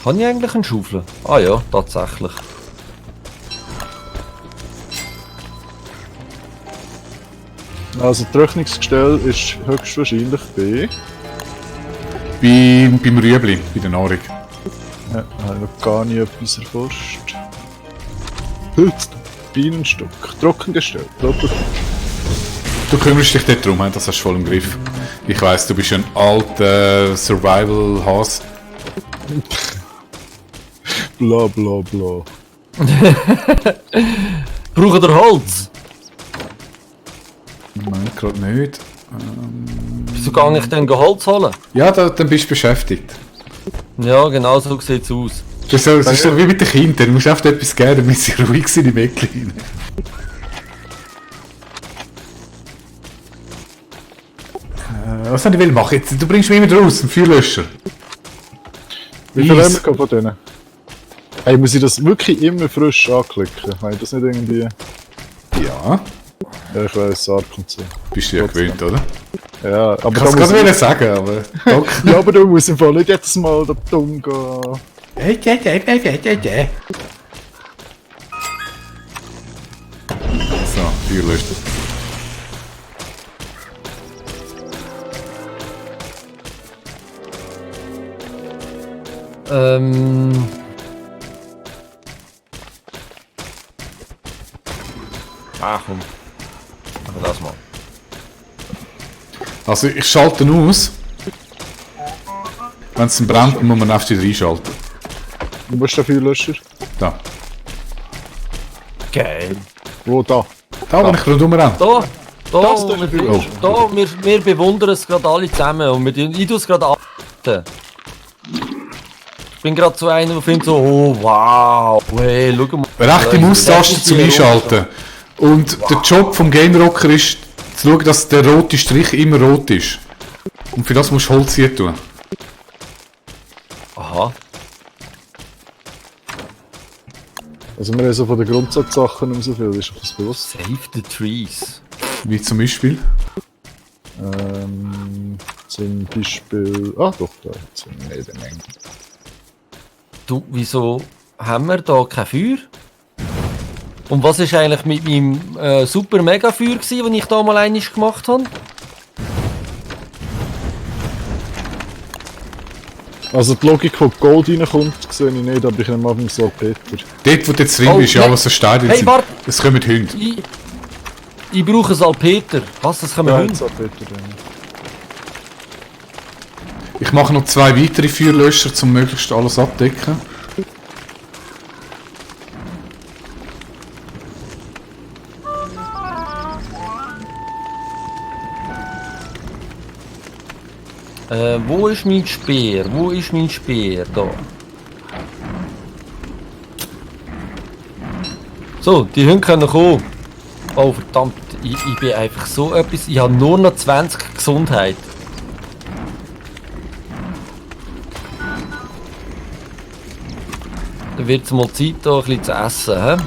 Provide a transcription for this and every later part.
Kann ich eigentlich einen Schaufel? Ah ja, tatsächlich. Also das Rechnungsgestell ist höchstwahrscheinlich B. Beim Rüebli, bei der Nahrung. Ja, habe ich noch gar nie etwas erforscht. Holz, Bienenstock, Trockengestell, Doppelfisch. Du kümmerst dich dort drum, das hast du voll im Griff. Ich weiss, du bist ein alter Survival-Hase. Bla bla bla. Braucht ihr Holz? Nein, gerade nicht. Wieso gehe ich denn Holz holen? Ja, dann bist du beschäftigt. Ja, genau so sieht es aus. Das ist so wie mit den Kindern. Du musst einfach etwas geben, damit sie ruhig sind im Eckchen. Was soll ich machen? Jetzt, du bringst mich immer raus, einen Feuerlöscher. Wie viel haben wir von denen? Hey, muss ich das wirklich immer frisch anklicken? Habe ich das nicht irgendwie... Ja, Ja, ich weiss, Sark und so. bist du ja gewöhnt, oder? Ja, aber Ich kann es da gerade muss sagen, aber... Danke. ja, aber du musst im Fall nicht jetzt mal da dumm gehen. So, Feuerlöscher. Ah komm. Machen das mal. Also ich schalte ihn aus. Wenn es brennt, muss man einfach wieder einschalten. Wo ist der Feuerlöscher? Da. Geil. Wo, da? Da, wo ich rundherum renne. Da! Da, Das ist der Feuerlöscher. wir bewundern es gerade alle zusammen und ich tue es gerade an. Ich bin gerade so einer, der findet so, oh wow, hey, schau mal. Rechte Maustaste zum Einschalten. Und der Job vom Game Rocker ist, zu schauen, dass der rote Strich immer rot ist. Und für das musst du Holz hier tun. Aha. Also wir haben so von den Grundsatzsachen nicht so viel, ist euch das bewusst? Save the trees. Wie zum Beispiel. Zum Beispiel... Ah doch, da zum jede Menge. Du, wieso haben wir da kein Feuer? Und was ist eigentlich mit meinem super mega Feuer gsi, das ich da mal einmal gemacht habe? Also die Logik, wo Gold reinkommt, sehe ich nicht, aber ich nehme an, so Peter. Dort, wo du jetzt drin Oh, bist, ja, nein. was so Steine Hey, sind. warte. Es kommen Hunde. Ich brauche Salpeter. Was, das können wir Ja, hin? so Peter drin. Ich mache noch 2 weitere Feuerlöscher, um möglichst alles abdecken. Wo ist mein Speer? Wo ist mein Speer? Da. So, die Hunde können kommen. Oh verdammt, ich bin einfach so etwas. Ich habe nur noch 20 Gesundheit. Dann wird es mal Zeit, da ein bisschen zu essen. He?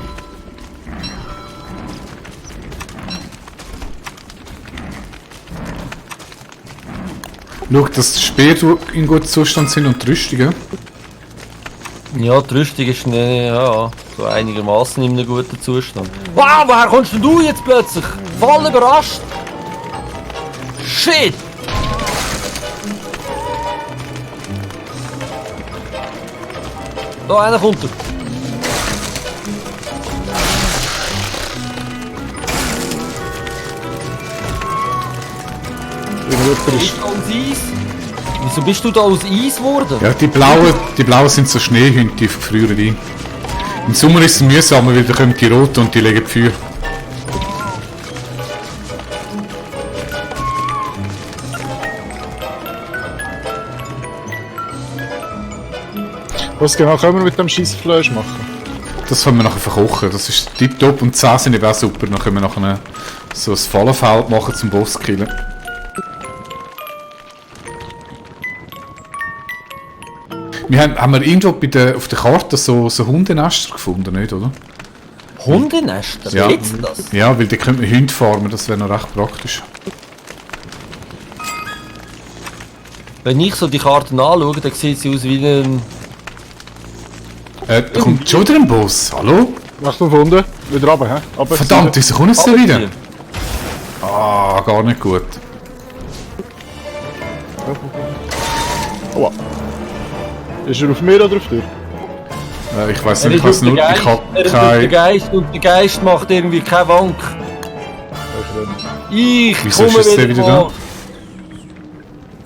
Schau, dass die Speer in gutem Zustand sind und die Rüstungen. Ja, die Rüstung ist ja, so einigermaßen in einem guten Zustand. Wow, woher kommst denn du jetzt plötzlich? Voll überrascht! Shit! Da, einer kommt er. Irgendjemand Bist ist... du aus Eis? Wieso bist du da aus Eis geworden? Ja, die blauen sind so Schneehunde, die frieren ein. Im Sommer ist es mühsamer, weil da kommen die roten und die legen Feuer. Was genau können wir mit dem Scheissfleisch machen? Das können wir nachher verkochen. Das ist tipptopp und die Zähne sind eben auch super. Dann können wir nachher so ein Fallenfeld machen zum Boss killen. Haben wir irgendwo auf der Karte so Hundenester gefunden, nicht, oder? Hundenester? Ja. Gibt's das? Ja, weil da könnte man Hunde farmen, das wäre noch recht praktisch. Wenn ich so die Karten anschaue, dann sieht sie aus wie ein Da kommt schon wieder ein Boss. Hallo? Achtung, von unten. Wieder runter, hä? Aber Verdammt, wieso kommt es denn wieder? Hier. Ah, gar nicht gut. Aua. Ist er auf mir oder auf dir? Ich weiß Er nicht, ist ich auf weiß nur, der Geist, ich habe er ist auf der keine... Geist und der Geist macht irgendwie keinen Wank. Ich Wieso komme ist jetzt der wieder da? mal.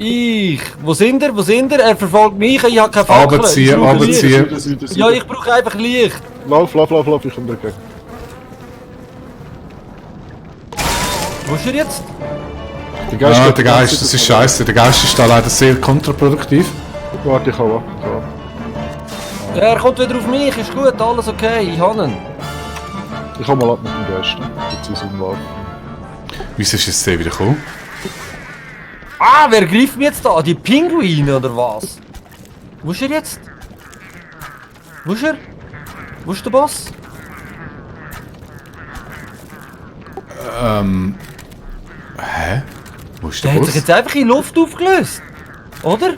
Ich. Wo sind er? Wo sind er? Er verfolgt mich, ich habe keine Fackel. Runterziehen, Ich brauche runterziehen. Licht. Ja, ich brauche einfach Licht. Lauf, ich komme dir entgegen. Wo ist er jetzt? Der Geist, Ja, der Geist, das ist scheiße. Der Geist ist da leider sehr kontraproduktiv. Warte, ich kann ab. Ja, er kommt wieder auf mich, ist gut, alles okay, ich habe ihn. Ich komme mal ab mit dem Geist. Jetzt ist im Lauf. Wieso ist jetzt der wieder gekommen? Ah, wer greift mich jetzt da? Die Pinguine oder was? Wo ist er jetzt? Wo ist er? Wo ist der Boss? Hä? Wo ist Der der hat sich Boss? jetzt einfach in die Luft aufgelöst. Oder?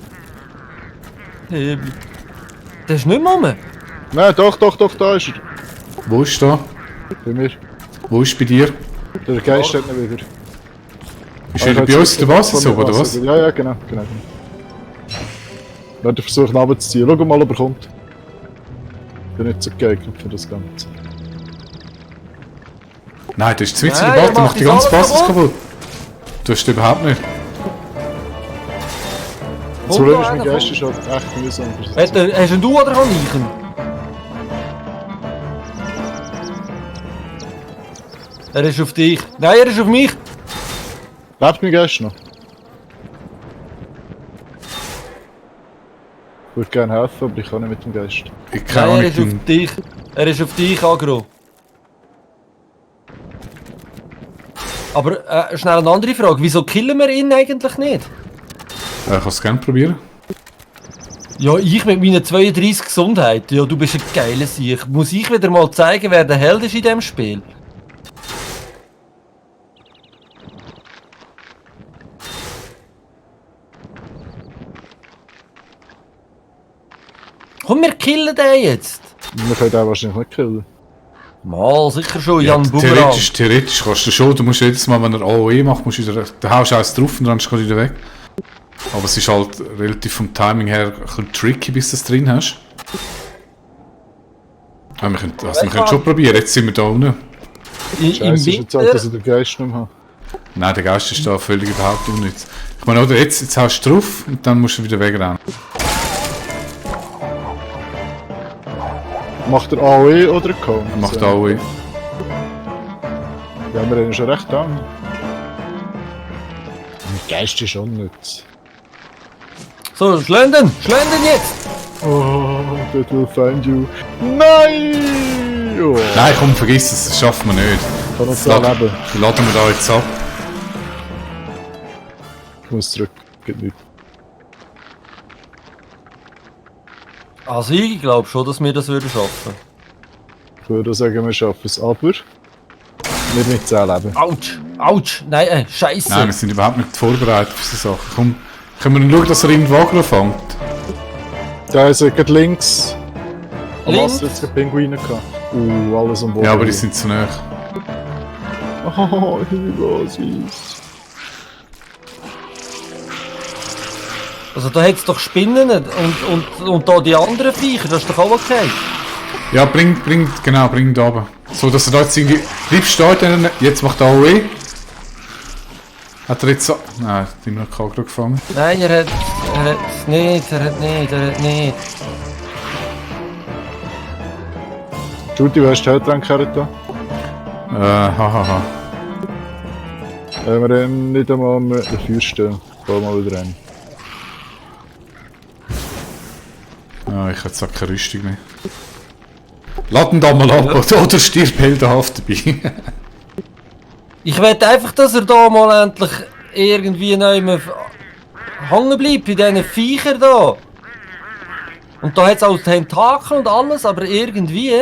Der ist nicht mehr rum. Nein, doch, da ist er. Wo ist der? Bei mir. Wo ist bei dir? Der Geist hat ihn wieder. Ist er bei uns in der Basis oben, oder was? Ja, genau. Werde versuchen runterzuziehen. Schau mal, ob er kommt. Ich bin nicht so geeignet für das Ganze. Nein, der ist zu weit in Nein, der er Basis, der macht macht die uns ganze alles Basis kaputt. Du hast den überhaupt nicht. Das Problem ist, mein Geist ist halt echt mühsam. Hast du einen Du oder kann ich ihn? Er ist auf dich. Nein, er ist auf mich. Lebt mein Geist noch? Ich würde gerne helfen, aber ich kann nicht mit dem Geist. Ich kann Nein, auch er nicht ist auf dich. Er ist auf dich, Agro. Aber schnell eine andere Frage. Wieso killen wir ihn eigentlich nicht? Ich kann es gerne probieren. Ja, ich mit meiner 32 Gesundheit. Ja, du bist ein geiler Sieg. Muss ich wieder mal zeigen, wer der Held ist in diesem Spiel? Komm, wir killen den jetzt! Wir können den wahrscheinlich nicht killen. Mal, sicher schon, Ja, Jan Bumerang. theoretisch kannst du schon. Du musst jedes Mal, wenn er AOE macht, musst du wieder, da haust du eins drauf und dann ist er wieder weg. Aber es ist halt relativ vom Timing her ein bisschen tricky, bis du es drin hast. Ja, wir können schon probieren. Jetzt sind wir da unten. Im Scheiße, ist jetzt halt, Winter... dass ich den Geist nicht mehr habe. Nein, der Geist ist da völlig überhaupt unnütz. Ich meine, oder jetzt haust du drauf und dann musst du wieder wegrennen. Macht er AOE oder Count? Er macht AOE. Ja, wir haben schon recht an. Mein Geist ist unnütz. So, schlenden jetzt! Oh, that will find you. Nein! Oh, Nein, komm, vergiss es, das schaffen wir nicht. kann uns Das da laden, leben. laden wir da jetzt ab. Ich muss zurück. Geht nicht. Also ich glaube schon, dass wir das würden schaffen. Ich würde sagen, wir schaffen es, aber wir mit 10 leben. Autsch! Autsch! Nein, Scheiße! Nein, wir sind überhaupt nicht vorbereitet für so Sachen. Komm, können wir schauen, dass er irgendwo Agro fängt? Da ist er gerade links. Am Links? Wasser jetzt Pinguine gehabt. Alles am Boden. Ja, aber die sind zu nah. Oh, Hugo, süß. Also da hat es doch Spinnen und da die anderen Viecher, das ist doch auch okay. Ja, bring da runter. So, dass er da jetzt irgendwie... Bleibst du da, jetzt macht er AOE. Hat er jetzt so... Nein, hat immer noch Agro gefangen. Nein, er hat nicht. Judy, wo hast du die Heldrank da? Hahaha. Wir haben nicht einmal mit der Feuer stehen. Gehen mal wieder rein. Ja, ich habe jetzt auch keine Rüstung mehr. Lad ihn da mal ab, oder stirb heldenhaft dabei. Ich will einfach, dass er da mal endlich irgendwie noch mal hängen bleibt bei diesen Viechern da. Und da hat es auch Tentakel und alles, aber irgendwie...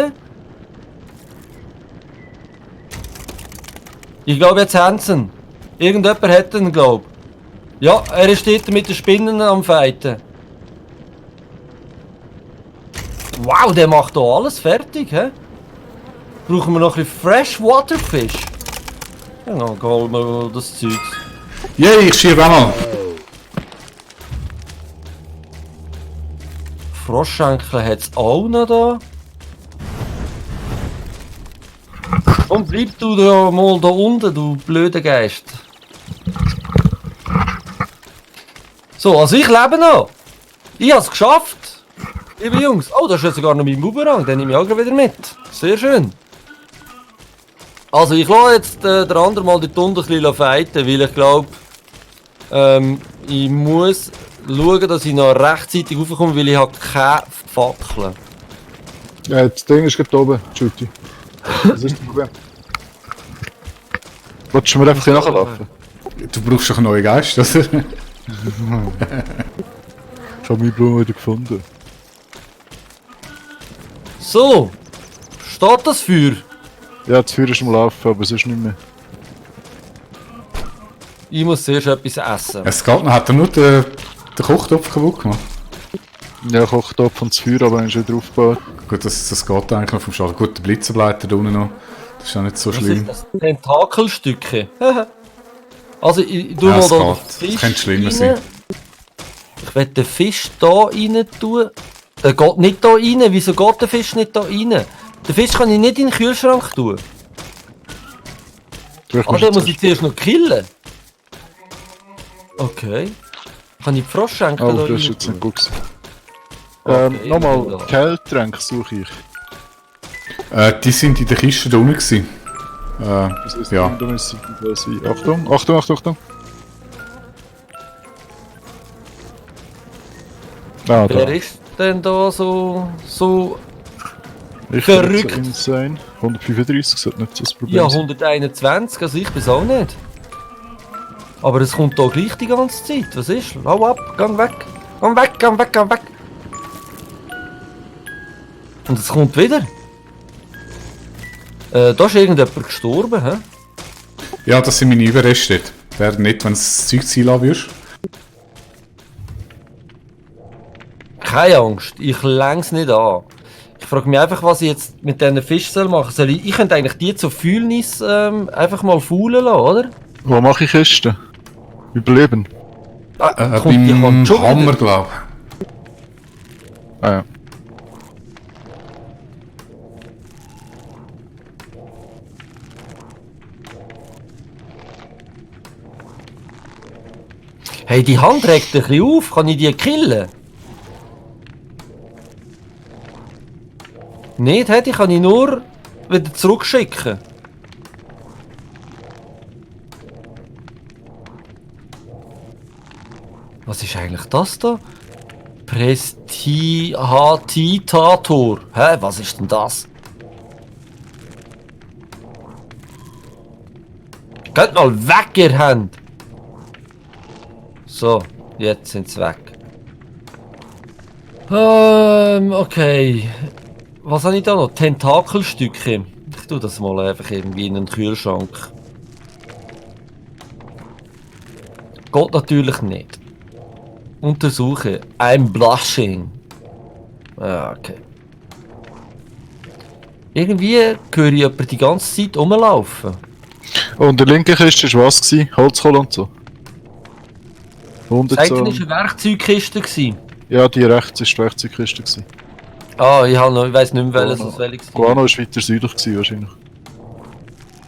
Ich glaube, jetzt haben sie ihn. Irgendjemand hat ihn, glaube ich. Ja, er ist dort mit den Spinnen am Fighten. Wow, der macht hier alles fertig, hä? Brauchen wir noch ein bisschen Freshwater Fish? Ja, dann holen wir das Zeug. Yay, ich schiebe auch mal. Froschschenkel hat es auch noch da. Und bleib du da mal da unten, du blöder Geist. So, also ich lebe noch. Ich habe es geschafft. Liebe Jungs. Oh, da ist ja sogar noch mein Buberang, den nehme ich auch gleich wieder mit. Sehr schön. Also ich lasse jetzt der andere mal die Tunde ein bisschen fighten, weil ich glaube, ich muss schauen, dass ich noch rechtzeitig raufkomme, weil ich habe keine Fackeln. Ja, das Ding ist gerade oben, Judy. Das ist das Problem. Wolltest du mir einfach hier nachlaufen? Du brauchst doch einen neuen Geist, oder? Ich habe meine Blume wieder gefunden. So, steht das Feuer? Ja, das Feuer ist am Laufen, aber es ist nicht mehr. Ich muss zuerst etwas essen. Es geht noch, hat er nur den Kochtopf kaputt gemacht? Ja, Kochtopf und das Feuer, aber dann ist wieder aufgebaut. Gut, das geht eigentlich noch vom Schaden. Gut, der Blitzenbleiter da unten noch. Das ist ja nicht so Was schlimm. ist das? Tentakelstücke. Also ich tu Ja, mal es da geht. den Es Fisch könnte schlimmer rein. sein. Ich will den Fisch da rein tun. Der geht nicht da rein. Wieso geht der Fisch nicht da rein? Den Fisch kann ich nicht in den Kühlschrank tun. Vielleicht Ah, musst den du muss ich zuerst noch killen. Okay. Kann ich die Froschschenkel Oh, da das ist rein jetzt tun? nicht gut gewesen. Okay, Nochmal, da. Kältränke suche ich. Die sind in der Kiste da unten gewesen. Das ist Ja. da müsste da sein. Achtung, Achtung, Achtung, Achtung. Ah, da. Wer ist denn da so Ich verrückt? bin jetzt insane. 135 sollte nicht das Problem ja, sein. 121, also ich bin's auch nicht. Aber es kommt da gleich die ganze Zeit. Was ist? Hau ab, gang weg. Gang weg, gang weg, gang weg. Und es kommt wieder. Da ist irgendjemand gestorben, hä? Ja, das sind meine Überreste. Wäre nicht, wenn du das Zeug ziehen lassen würdest. Keine Angst, ich läng's nicht an. Ich frage mich einfach, was ich jetzt mit diesen Fischen machen soll. Ich könnte eigentlich die zu Fühlnis einfach mal faulen lassen, oder? Wo mache ich Kisten? Überleben. Kommt die Beim Hand schon Hammer, wieder? glaube Ah ja. Hey, die Hand regt ein bisschen auf. Kann ich die killen? Nicht, hätte ich kann ich nur wieder zurückschicken. Was ist eigentlich das da? Prestihatitator. Hä, was ist denn das? Geht mal weg, ihr Hände! So, jetzt sind sie weg. Okay. Was habe ich da noch? Tentakelstücke. Ich tue das mal einfach irgendwie in den Kühlschrank. Geht natürlich nicht. Untersuche. I'm blushing. Ah, okay. Irgendwie höre ich jemanden die ganze Zeit rumlaufen. Und in der linken Kiste war was? Holzkohle und so. Das eine war 100 eine Werkzeugkiste. Gewesen. Ja, die rechts ist die Werkzeugkiste gewesen. Ah, ich weiss nicht mehr, welches das welches war. Guano war weiter südlich gewesen, wahrscheinlich.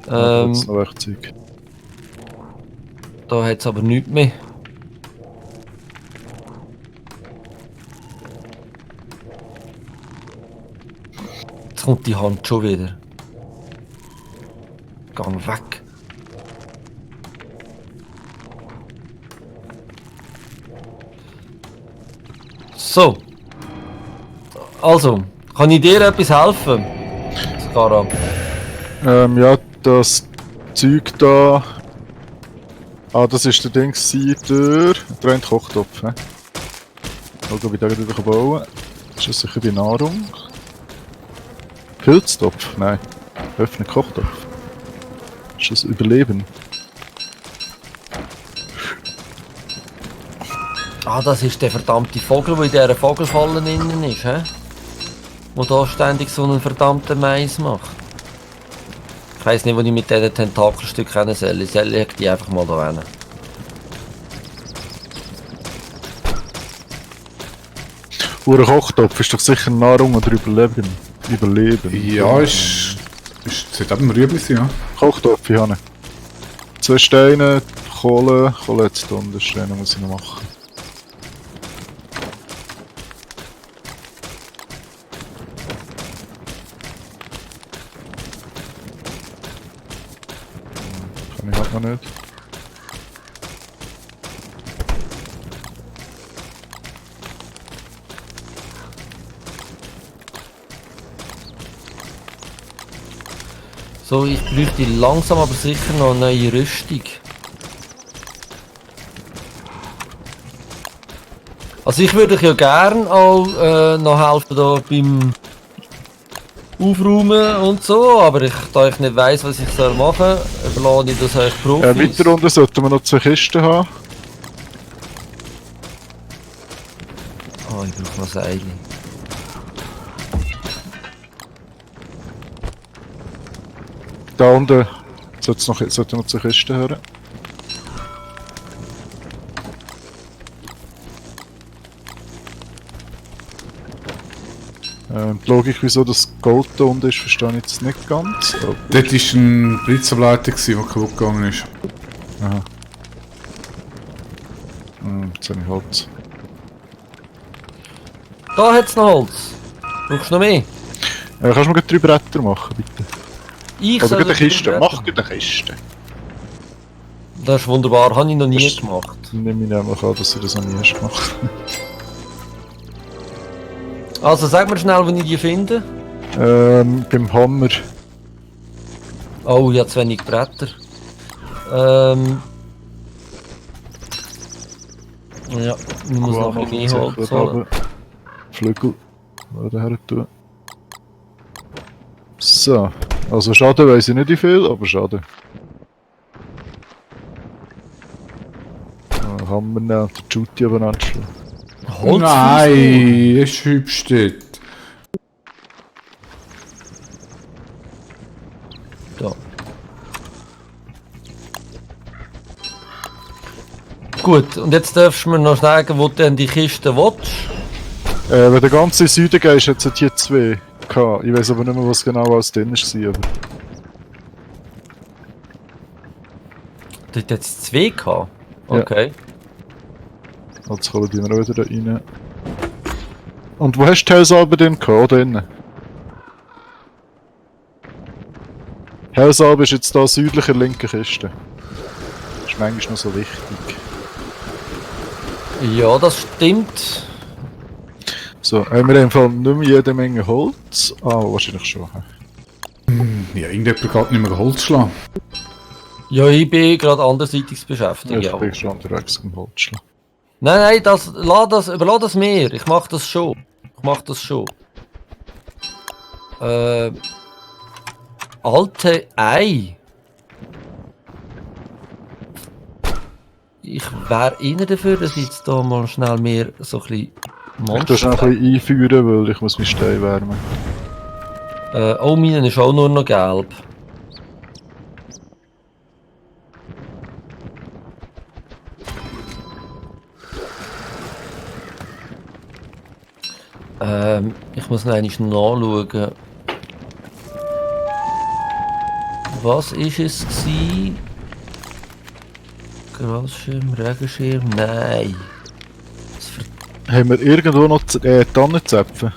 Da hat's noch Werkzeug. Da hat es aber nichts mehr. Jetzt kommt die Hand schon wieder. Gang weg. So. Also, kann ich dir etwas helfen? Skara. Ja, das Zeug da. Ah, das ist der Ding der ein Kochtopf. Schauen, wie der wieder bauen kann. Das ist sicher die Nahrung. Pilztopf? Nein. Öffne Kochtopf. Ist das Überleben? Ah, das ist der verdammte Vogel, der in dieser Vogelfalle innen ist, hä? der da ständig so einen verdammten Mais macht. Ich weiss nicht, wo ich mit diesen Tentakelstücken hin soll. Ich leg die einfach mal da hin. Ein Kochtopf ist doch sicher Nahrung oder Überleben. Ja, sollte eben ein Rüebli sein, ja. Kochtopf, ich habe. 2 Steine, Kohle jetzt hier unten, Steine muss ich noch machen. Kann ich halt noch nicht. So, ich bräuchte langsam aber sicher noch eine neue Rüstung. Also ich würde euch ja gerne auch noch helfen da beim Aufräumen und so, aber da ich nicht weiss, was ich soll machen soll, überlasse ich das euch Profis. Weiter unten sollten wir noch 2 Kisten haben. Ah, ich brauche noch Seile. Da unten sollten noch 2 Kisten hören. Die Logik, wieso das Gold da unten ist, verstehe ich jetzt nicht ganz. Aber Dort war ein Blitzableiter, der kaputt gegangen ist. aha. Jetzt habe ich Holz. Da hat es noch Holz. Brauchst du noch mehr? Kannst du mir gleich 3 Bretter machen, bitte? Ich Oder soll gleich eine das Kiste. Bretter- Mach gleich eine Kiste. Das ist wunderbar, habe ich noch nie Das- gemacht. Nehme ich nämlich an, dass du das noch nie hast gemacht. Also sag mir schnell, wo ich die finde. Beim Hammer. Oh, ich habe zu wenig Bretter. Ja, ich muss noch ein bisschen mehr Holz holen. Flügel. Her tun. So. Also Schaden weiss ich nicht wie viel, aber Schaden. Hammer nehmen und den Juti aber anschlagen. Holz? Nein, das ist hübsch dort. Da. Gut, und jetzt darfst du mir noch sagen, wo du denn die Kiste willst. Wenn der ganze Süden gehst, hat es hier 2 gehabt. Ich weiß aber nicht mehr, was genau alles drin war. Aber Dort hat es 2 gehabt. Okay. jetzt kommen die noch wieder da rein. Und wo hast du die Hellsalbe denn gehabt? Da innen? Hellsalbe ist jetzt da südlicher linker Kiste. Das ist manchmal noch so wichtig. Ja, das stimmt. So, haben wir im Fall nicht mehr jede Menge Holz? Ah, wahrscheinlich schon. Ja, irgendjemand geht nicht mehr Holz schlagen. Ja, ich bin gerade anderseitig beschäftigt. Ich Ja. bin schon unterwegs zum Holzschlagen. Nein, überlass das mir. Ich mach das schon. Alte Ei. Ich wäre eher dafür, dass ich jetzt da mal schnell mehr so ein bisschen Ich tue schon ein bisschen einführen, weil ich muss mich Stein wärmen. Oh, meine ist auch nur noch gelb. Ich muss noch einmal nachschauen. Was ist es gsi? Grasschirm, Regenschirm? Nein. Haben wir irgendwo noch Tannenzäpfe?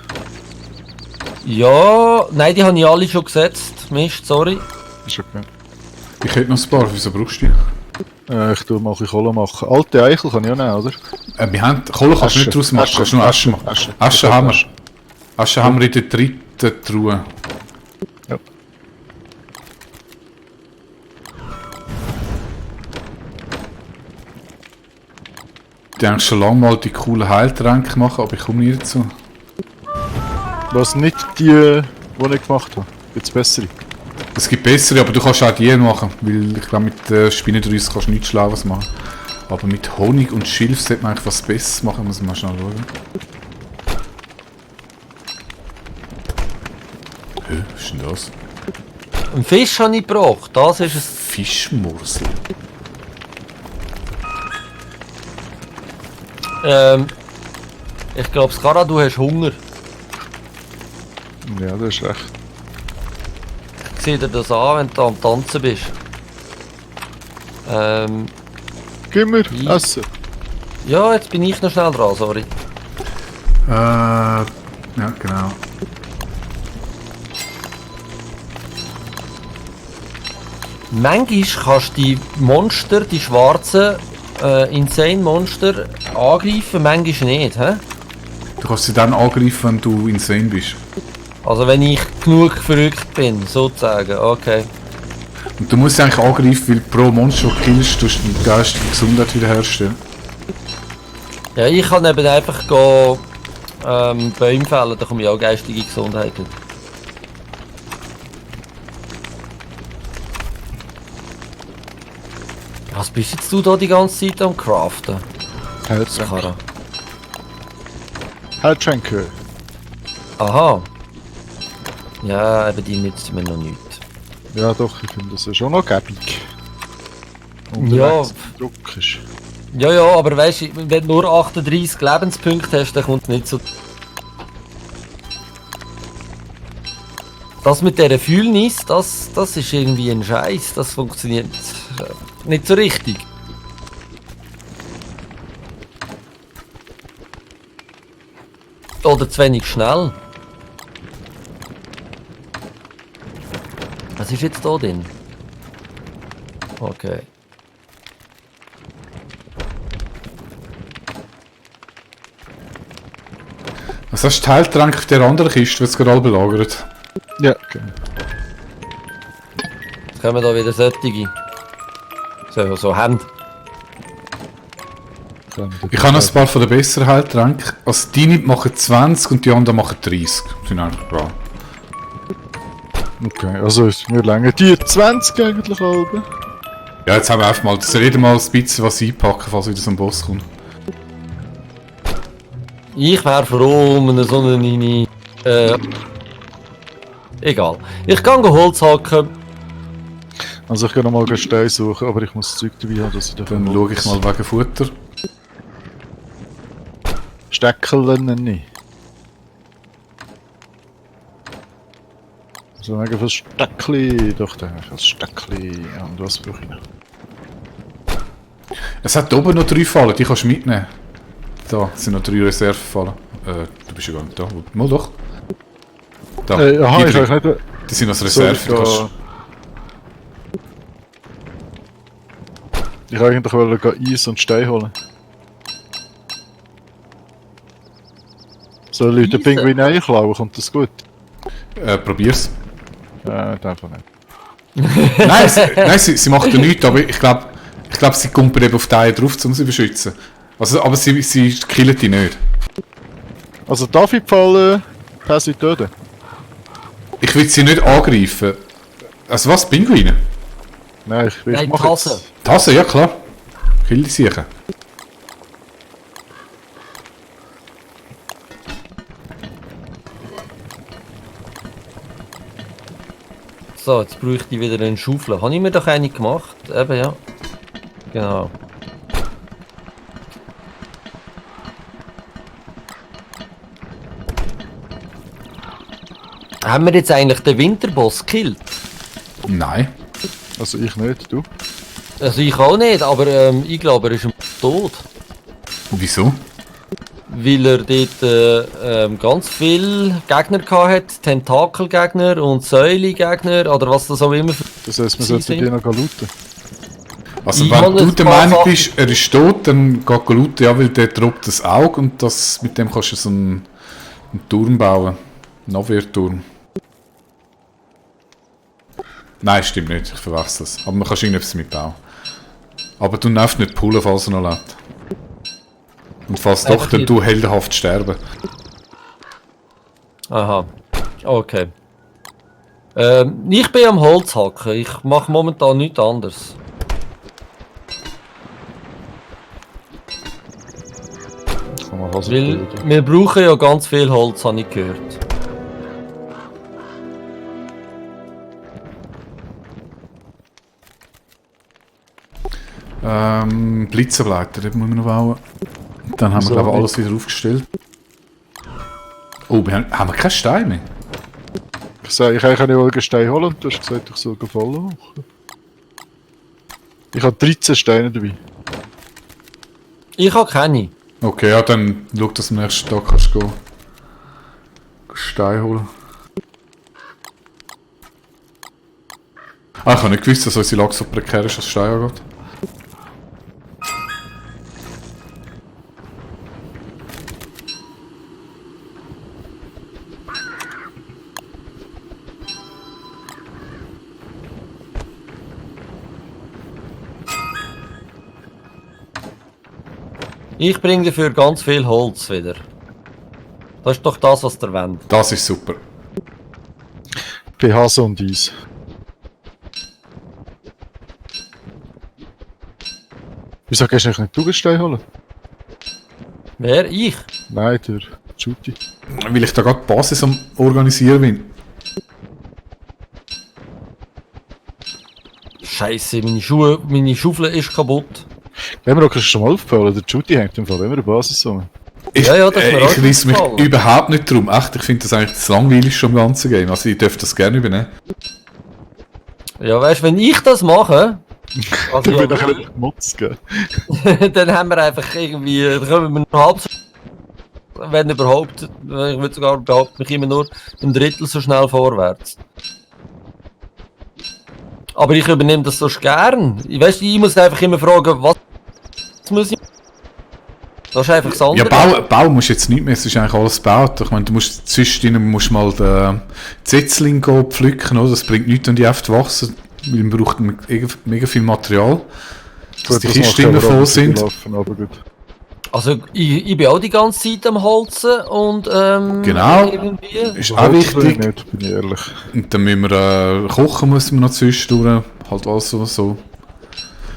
Ja, nein, die habe ich alle schon gesetzt. Mist, sorry. Ist okay. Ich hätte noch ein paar, wieso brauchst du die? Ich tue mal ein bisschen Kohle machen. Alte Eichel kann ich auch nehmen, oder? Wir haben, Kohle kannst du nicht draus machen, kannst nur Asche machen. Asche haben wir. Asche haben wir in der dritten Truhe. Ja. Ich denke schon lange mal die coolen Heiltränke machen, aber ich komme nie dazu. Was nicht die ich gemacht habe. Gibt's bessere? Es gibt bessere, aber du kannst auch die machen, weil ich glaube mit Spinnenrüss kannst du nichts Schlaues machen. Aber mit Honig und Schilf sollte man eigentlich was Besseres machen, muss man mal schnell schauen. Was ist denn das? Einen Fisch habe ich gebraucht, das ist es. Fischmursel. Ich glaube, Skara, du hast Hunger. Ja, das ist recht. Ich sehe dir das an, wenn du am Tanzen bist. Gib mir Wie? Essen. Ja, jetzt bin ich noch schnell dran, sorry. Ja, genau. Manchmal kannst du die Monster, die schwarzen Insane Monster angreifen, manchmal nicht. He? Du kannst sie dann angreifen, wenn du insane bist. Also wenn ich genug verrückt bin, sozusagen, okay. Und du musst sie eigentlich angreifen, weil pro Monster, das du killst, tust du die geistige Gesundheit wiederherstellen. Ja, ich kann eben einfach gehen, Bäume fällen, da komme ich auch geistige Gesundheit. Was bist jetzt du da die ganze Zeit am Craften? Heiltränke. Skara? Heiltränke. Aha. Ja, eben die nützt mir noch nichts. Ja doch, ich finde das ist schon noch gäbig. Ja. Druck ist. Ja, ja, aber weißt du, wenn du nur 38 Lebenspunkte hast, dann kommt nicht so. Das mit dieser Fühlnis, das ist irgendwie ein Scheiß, das funktioniert nicht so richtig. Oder zu wenig schnell. Was ist jetzt da drin? Okay. Was hast du Heiltrank auf der anderen Kiste, wird es gerade belagert? Ja, genau. Jetzt kommen da wieder solche. So Hände. Ich habe noch ein paar von den besseren Heiltränken. Also deine machen 20 und die anderen machen 30. Sind eigentlich bra. Okay, also wir länger die 20 eigentlich halbe. Ja, jetzt haben wir einfach mal, das reden mal ein bisschen was einpacken, falls wieder so ein Boss kommt. Ich wäre froh um so eine egal. Ich kann Holz hacken. Also ich kann noch mal Stein suchen, aber ich muss das Zeug dabei haben, dass ich davon Dann schaue ich mal wegen Futter. Steckeln nicht. So wegen fürs Steckli, doch da fürs Steckli. Und was brauche ich noch? Es hat oben noch 3 Fallen, die kannst du mitnehmen. Da sind noch 3 Reservefallen. Du bist ja gar nicht da. Mal doch. Da, Aha, die ich drei. weiß nicht. Die sind als Reserve. Sorry, Kannst... Ich eigentlich wollte Eis und Stein holen. Soll ich den Eisen? Pinguin einklauen? Kommt das gut? Probier's. Einfach nicht. Nein, sie macht ja nichts, aber ich glaube, sie kumpelt eben auf die Eier drauf, um sie zu beschützen. Also, aber sie killt die nicht. Also darf ich fallen, Pässe töten? Ich will sie nicht angreifen. Also was, Pinguine? Nein, ich Nein, mach Tasse. jetzt. Tasse, ja klar. Kill die sicher. So, jetzt bräuchte ich wieder eine Schaufel. Habe ich mir doch eine gemacht? Eben, ja. Genau. Haben wir jetzt eigentlich den Winterboss gekillt? Nein. Also ich nicht, du? Also ich auch nicht, aber ich glaube, er ist tot. Wieso? Weil er dort ganz viele Gegner hatte, Tentakelgegner und Säulegegner oder was das auch immer für... Das heisst, wir Sie sollten die noch looten. Also Ich wenn habe du ein der paar Meinung Sachen- bist, er ist tot, dann geh looten, ja, weil der droppt das Auge und das, mit dem kannst du so einen Turm bauen. Einen Abwehrturm. Nein, stimmt nicht, ich verwechsel es. Aber man kann irgendetwas mitbauen. Aber du nervst nicht pullen, falls er noch lebt. Und falls doch, Einfach dann hier. du heldenhaft sterben. Aha, okay. Ich bin am Holz hacken, ich mache momentan nichts anderes. Kann man also Weil töten. wir brauchen ja ganz viel Holz, habe ich gehört. Blitzenblätter, dort muss man noch bauen. Dann haben wir, So, glaube ich, nicht. alles wieder aufgestellt. Oh, haben wir keinen Stein mehr? Ich sage, ich kann nicht einen Stein holen und du hast gesagt, ich soll voll machen. Ich habe 13 Steine dabei. Ich habe keine. Okay, ja, dann schau, dass du am nächsten Tag kannst gehen. Stein holen. Ah, ich habe nicht gewusst, dass unsere Lage so prekär ist, was Stein angeht. Ich bringe dafür ganz viel Holz wieder. Das ist doch das, was der wollt. Das ist super. Bei Hase und Eis. Wieso gehst du eigentlich nicht den Stein holen? Wer? Ich? Nein, der Juti. Weil ich da gerade die Basis am organisieren bin. Scheiße, meine Schaufel ist kaputt. Glemrock kannst du schon mal aufbauen, der Juti hängt im Fall immer eine Basis um. Ja, das ist mir auch ich reiss mich aufgefallen. überhaupt nicht drum. Echt, ich finde das eigentlich das langweiligste am ganzen Game. Also ich dürfte das gerne übernehmen. Ja, weißt du, wenn ich das mache, also, Der will doch ein Mutz geben. dann haben wir einfach irgendwie, dann kommen wir nur halb so, wenn überhaupt, ich würde sogar behaupten, wir kommen nur ein Drittel so schnell vorwärts. Aber ich übernehme das so gern. Ich muss einfach immer fragen, was muss ich? Das ist einfach das andere. Ja, bauen musst du jetzt nicht mehr, es ist eigentlich alles gebaut. Ich meine, du musst zwischendrin musst mal den Setzling pflücken, oder? Das bringt nichts, wenn die einfach wachsen, weil man braucht mega viel Material, dass die Kisten immer voll sind. Laufen, aber gut. Also ich bin auch die ganze Zeit am Holzen und Genau. irgendwie. Ist So auch Holz will ich wichtig. nicht, bin ich ehrlich. Und dann müssen wir kochen müssen wir noch zwischendurch. Halt alles so.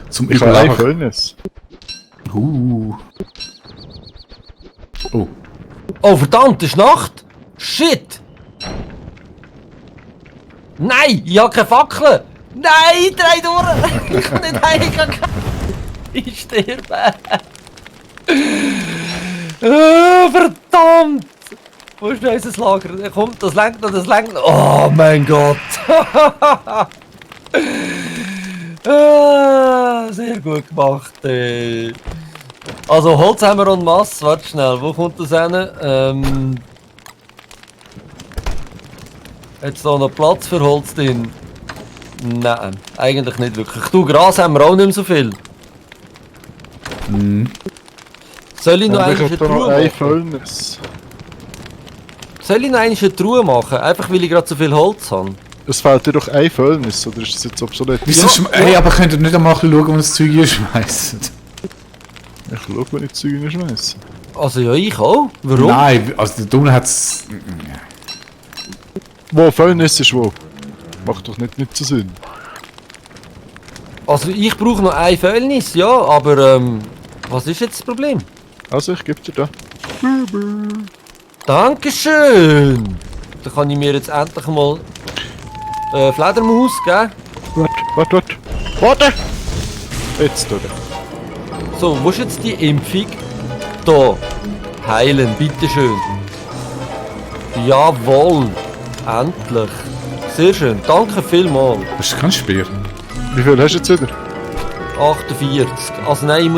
Zum Ich habe ein Überleben. Furnace. Oh. Oh verdammt, es ist Nacht! Shit! Nein, ich habe keine Fackel! Nein, drei durch! Ich kann nicht heim! Ich sterbe! Verdammt! Wo ist denn unser Lager? Kommt, das lenkt noch, das lenkt noch. Oh mein Gott! Sehr gut gemacht, ey. Also Holz haben wir en masse, warte schnell, wo kommt das hin? Jetzt da noch Platz für Holz drin? Nein, eigentlich nicht wirklich. Du, Gras haben wir auch nicht mehr so viel. Soll ich noch Und ich eine habe da noch Truhe ein machen? Furnace. Soll ich noch eine Truhe machen? Einfach weil ich gerade so viel Holz habe. Es fehlt dir doch ein Furnace, oder ist das jetzt obsolet? Wieso hey, aber könnt ihr nicht einmal ein bisschen schauen, wo das Zeug hier schmeißt? Ich schau, wenn ich Zeug reinschmeiße. Also ja, ich auch. Warum? Nein, also der Dumme hat's. Wo Furnace ist wo? Macht doch nicht so Sinn. Also ich brauche noch ein Fäulnis, ja, aber was ist jetzt das Problem? Also, ich gebe dir da. Dankeschön! Da kann ich mir jetzt endlich mal Fledermaus geben. Warte! Jetzt, oder? So, wo ist jetzt die Impfung? Da. Heilen, bitteschön. Jawohl. Endlich. Sehr schön. Danke vielmals. Das ist kein Speer. Wie viel hast du jetzt wieder? 48. Also nein, ich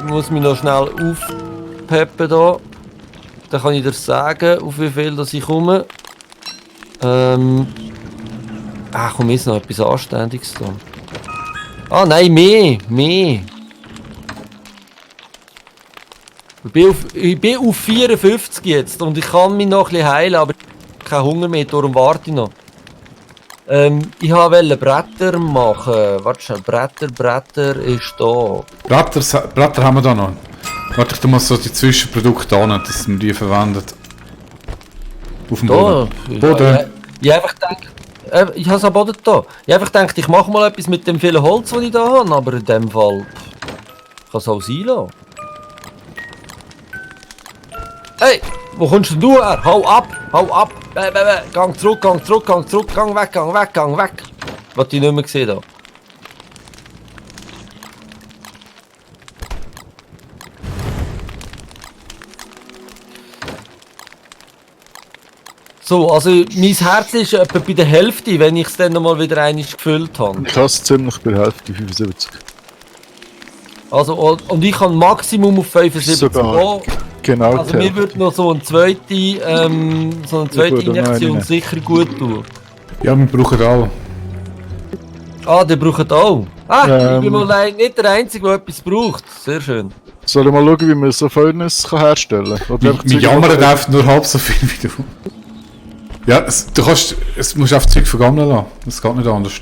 muss mich noch schnell aufpeppen da. Dann kann ich dir sagen, auf wie viel dass ich komme. Komm, jetzt noch etwas Anständiges da. Ah nein, mehr. Ich bin auf 54 jetzt und ich kann mich noch ein bisschen heilen, aber ich habe keinen Hunger mehr, darum warte ich noch. Ich wollte Bretter machen. Warte schnell, Bretter ist da. Bretter haben wir da noch. Warte, ich tu mal so die Zwischenprodukte an, dass wir die verwenden. Auf dem Da? Boden. Boden. Ich einfach gedacht, ich habe es am Boden da. Ich habe einfach gedacht, ich mache mal etwas mit dem vielen Holz, das ich da habe, aber in dem Fall kann es auch sein lassen. Hey, wo kommst denn du her? Hau ab! Gang zurück, gang weg! Was ich nicht mehr gesehen da. So, also mein Herz ist etwa bei der Hälfte, wenn ich es dann mal wieder einmal gefüllt habe. Ich habe es ziemlich bei der Hälfte, 75. Also, und ich kann Maximum auf 75 Sogar. gehen. Genau. Also die mir Hälfte. würde noch so eine zweite würde noch Injektion eine. sicher gut tun. Ja, wir brauchen auch. Ah, der braucht auch. Ah, ich bin Ähm. mal nicht der Einzige, der etwas braucht. Sehr schön. Soll ich mal schauen, wie man so Furnace kann herstellen kann? Wir jammern einfach nur halb so viel wie du. Ja, es musst einfach Zeug vergammeln lassen. Das geht nicht anders.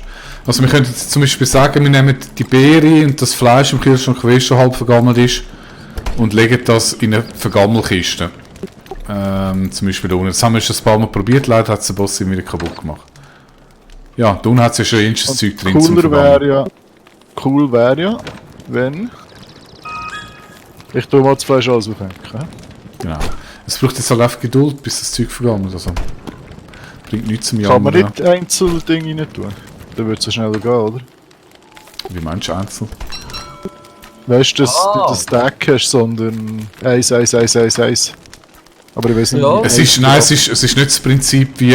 Also wir könnten jetzt zum Beispiel sagen, wir nehmen die Beere und das Fleisch im Kühlschrank, das schon halb vergammelt ist, und legen das in eine Vergammelkiste. Zum Beispiel da unten. Das haben wir schon ein paar Mal probiert, leider hat es der Boss wieder kaputt gemacht. Ja, da unten hat es ja schon ähnliches Zeug drin zum Vergammeln. Cool wäre ja, wenn... Ich tue mal das Fleisch alles aufhängen. Genau. Es braucht jetzt halt einfach Geduld, bis das Zeug vergammelt. Also, bringt nichts zum Kann man Jammern. nicht Einzeldinge rein tun? Dann wird es so schneller gehen, oder? Wie meinst du einzeln? Weißt du, dass Ah. du das Stack hast, sondern 1, 1, 1, 1, 1. Aber ich weiß nicht. Ja. Es ist nicht das Prinzip wie...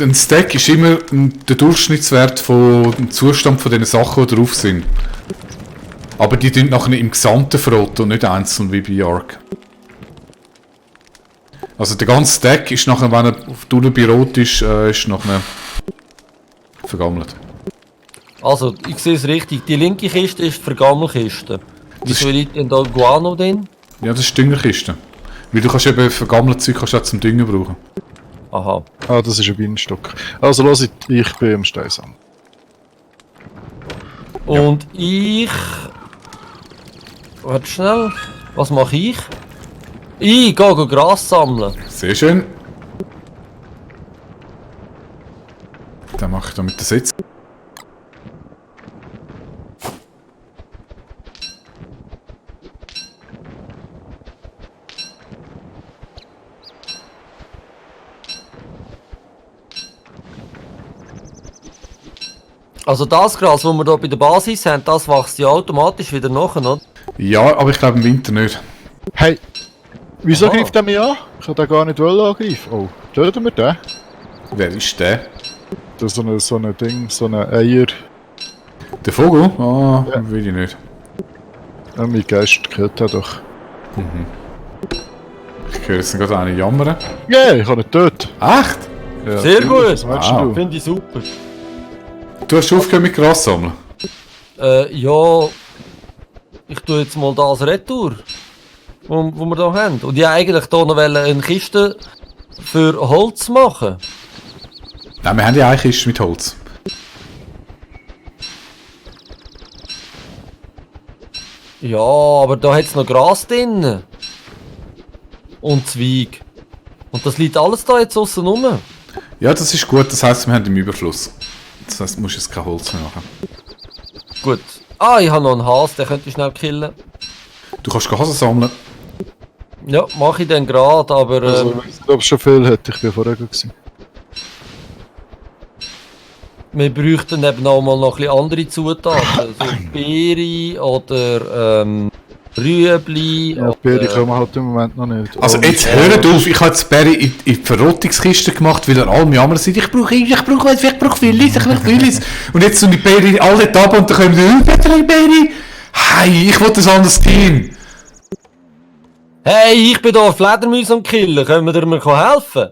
Ein Stack ist immer der Durchschnittswert vom Zustand von den Sachen, die drauf sind. Aber die tun nachher im Gesamten verrotten und nicht einzeln wie bei Ark. Also der ganze Stack ist nachher, wenn er auf der bei Rot ist nachher vergammelt. Also, ich sehe es richtig. Die linke Kiste ist die Vergammelkiste. Wieso liegt denn da Guano drin? Ja, das ist die Düngerkiste. Weil du kannst eben vergammeltes Zeug auch zum Düngen brauchen. Aha. Ah, das ist ein Bienenstock. Also los, ich bin am Steinsam. Und ich... Warte schnell. Was mache ich? Ich gehe Gras sammeln. Sehr schön. Dann mache ich da mit der Sitz. Also das Gras, das wir hier bei der Basis haben, das wächst ja automatisch wieder nach, oder? Ja, aber ich glaube im Winter nicht. Hey, wieso Aha. greift er mich an? Ich kann den gar nicht angreifen. Oh, töten wir den? Wer ist der? Das ist so ein Ding, so ein Eier. Der Vogel? Ah, Ja. will ich nicht. Ja, mein Geist gehört er doch. Ich höre jetzt gerade einen jammern. Ja, ich kann ihn töten. Echt? Ja, Sehr natürlich. gut. Was meinst Wow. du? Finde ich super. Du hast aufgehört mit Gras sammeln? Ja... Ich tue jetzt mal das Retour, wo wir hier haben. Und ich wollte eigentlich hier noch eine Kiste für Holz machen. Nein, wir haben ja eine Kiste mit Holz. Ja, aber da hat es noch Gras drin. Und Zweig. Und das liegt alles da jetzt aussen rum. Ja, das ist gut, das heisst, wir haben im Überfluss. Das heisst, du musst jetzt kein Holz mehr machen. Gut. Ah, ich habe noch einen Hase, den könnte ich schnell killen. Du kannst Hasen sammeln. Ja, mache ich dann gerade, aber... Also, ich weiß nicht, ob es schon viel hat. Ich bin vorher gewesen. wir bräuchten eben auch mal noch ein bisschen andere Zutaten. So Beere oder Rüebli. Ja, Beere können wir halt im Moment noch nicht. Also Aber- jetzt hört auf, ich habe jetzt Berry in die Verrottungskiste gemacht, weil er alle jammern sind. Ich brauche vieles. Und jetzt sind die Berry alle da und dann kommen die, Berry. Hey, ich will ein anderes Team. Hey, ich bin hier Fledermäuse am Killen. Können wir dir mal helfen?